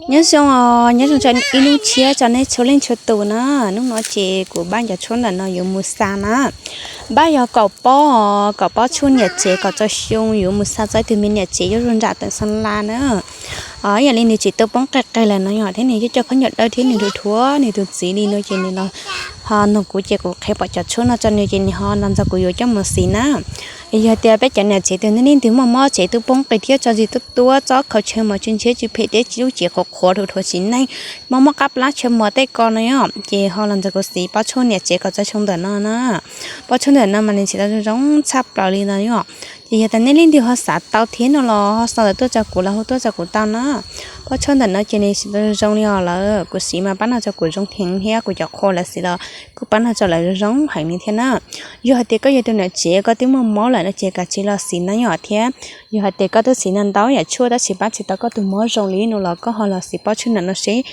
Nyob zoo os, nyob zoo tso ib hnub tshiab tso nej txhua leej txhua tus na. Hnub no ces kuv npaj cov tshuaj ntawm no yuav mus xa na. Npaj yog kaum pob, kaum pob tshuaj niam tsev kaum txaus xyoo yuav mus xa txog ib tug me niam tsev nyob rau nram teem Xeev Las na. Yog li nws tseem tuaj poob qes qes lawm no yom, thiab nws coj cov khaub ncaws dawb thiab nws dhuav dhuav nws tus txiv li no ces nws los ho nug kuv ces kuv qhia pom cov tshuaj no tso nws ces nws ho los nrog kuv yuav coj mus xis na. Yog tias peb cov niam tsev tus nej leej twg muaj mob tsev twb poob qes thiab tso zis tuab tuab txob khaus tshav mos tsis ntshiab tsis phem thiab tsis lub cev qhuav qhuav dhuav dhuav tsis neeg, mob mob qab plab tshav mos tej ko no yom, ces ho los nrog kuv xis pob tshuaj niam tsev kaum txaus xyoo ntawm no na. Pob tshuaj ntawm no mas nws xis tau zoo zoo tshaj plaws li no yom. Ces yog tias nej leej twg ho xav tau thiab no los ho xa lawv tuaj tso kuv los hu tuaj tso kuv tau na. Pob tshuaj ntawm no ces nws xis tau zoo zoo li os lawm, kuv xis mas pab nrog tso kuv zoo heev thiab kuv cov qhua lawv xis los kuj pab nrog tso lawv zoo heev li thiab na. Yog hais tias koj yog tus niam tsev koj twb muaj mob lawm no ces kav tsij los xis na yom, thiab yog hais tias koj twb xis no ntau yam tshuaj tab sis pab tsis tau koj tus mob zoo li no los koj ho los xis pob tshuaj ntawm no seb